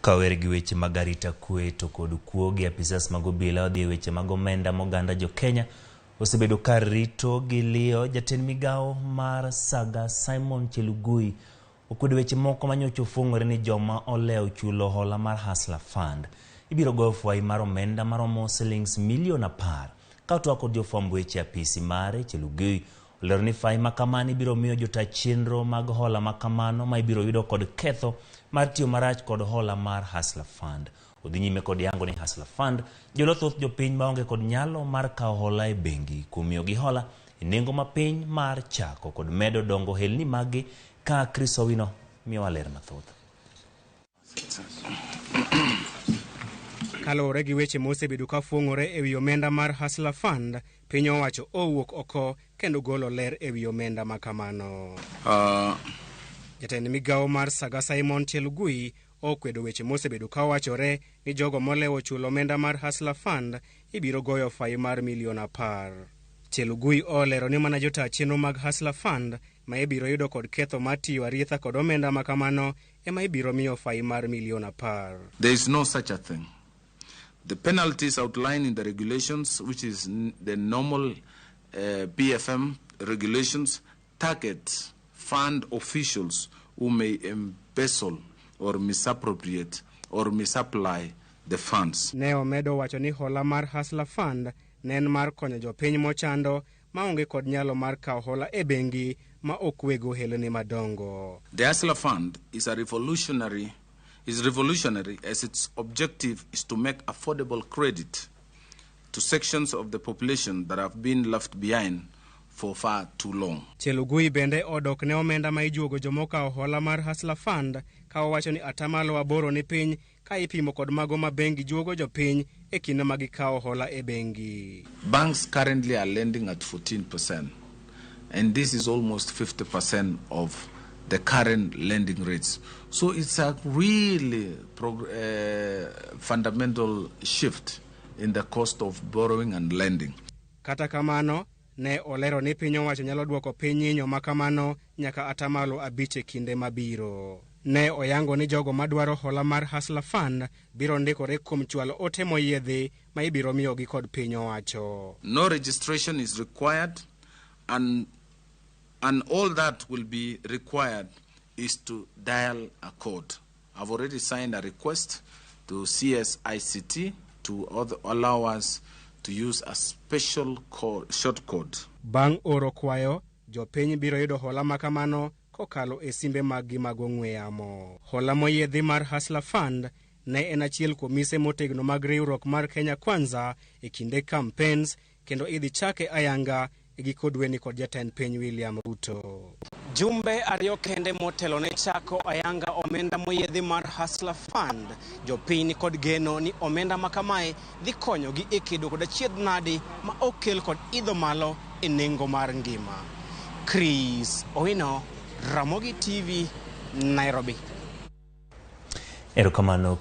Kawer gi weche mag arita kwe to kod kuo gi apisas mag obila odhi e weche mag omenda ma oganda jo Kenya osebedo ka rito gi liyo. Jatend migawo mar Saga Simon Chelugui okwedo weche moko manyocha ofwong'ore ni joma olewo chulo hola mar Hustler Fund ibiro goyo fwai mar omenda maromo silings milion 10. Ka otwak kod jofwamb weche apisi mare, Chelugui olero ni fai ma kamano ibiro miyo jota chenro mag hola ma kamano ma ibiro yudo kod ketho mar tiyo marach kod hola mar Hustler Fund. Odhi nyime kod yango ni Hustler Fund jolo thoth jopiny maonge kod nyalo mar kawo hola e bengi kuom miyogi hola e nengo mapiny mar chako kod medo dongo ohelni maggi ka Chris Owino miyowa ler mathoth. Kaluwore gi weche mosebedo ka fuong'ore e wi omenda mar Hustler Fund, piny owacho owuok oko kendo golo ler e wi omenda ma kamano. Jatend migawo mar Saga Simon Chelugui okwedo weche mosebedo ka wachore ni jogo molewo chulo omenda mar Hustler Fund ibiro goyo fai mar milion 10. Chelugui olero ni mana jota chenro mag Hustler Fund ma ibiro yudo kod ketho mar tiyo arietha kod omenda ma kamano ema ibiro miyo fai mar milion 10. There is no such a thing. The penalties outlined in the regulations, which is the normal PFM regulations, target fund officials who may embezzle or misappropriate or misapply the funds. Ne omedo wacho ni hola mar Hustler Fund ne en mar konyo jopiny mochando maonge kod nyalo mar kawo hola e bengi ma ok weg ohelni madongo. The Hustler Fund is revolutionary as its objective is to make affordable credit to sections of the population that have been left behind for far too long. Chelugui bende odok ne omenda ma ijuogo jomokawo hola mar Hustler Fund ka owacho ni atamalo 8 ni piny ka ipimo kod mago ma bengi juogo jopiny e kinde ma gikawo hola e bengi. Banks currently are lending at 14%, and this is almost 50% of the current lending rates. So it's a really fundamental shift in the cost of borrowing and lending. Kata kamano, ne olero ni piny owacho nyalo duoko piny nyinyo ma kamano nyaka atamalo 5 e kinde mabiro. Ne oyango ni jogo madwaro hola mar Hustler Fund biro ndikore kuom chwalo ote moyiedhi ma ibiro miyogi kod piny owacho. No registration is required, and all that will be required is to dial a code. I've already signed a request to CSICT to allow us to use a special code, short code. Bang' oro kwayo, jopiny biro yudo hola ma kamano kokalo e simbe maggi mag ong'we yamo. Hola moyiedhi mar Hustler Fund ne en achiel kuom mise motegno mag riwruok mar Kenya Kwanza e kinde campaigns kendo idhi chake ayanga e giko dweni kod jatend piny William Ruto. Jumbe 2 kende motelo ne chako ayanga omenda moyiedhi mar Hustler Fund, jopiny kod geno ni omenda ma kamae dhi konyogi e kedo kod achiedh nadi ma okel kod idho malo e nengo mar ngima. Chris Owino, Ramogi TV, Nairobi. Erokamano.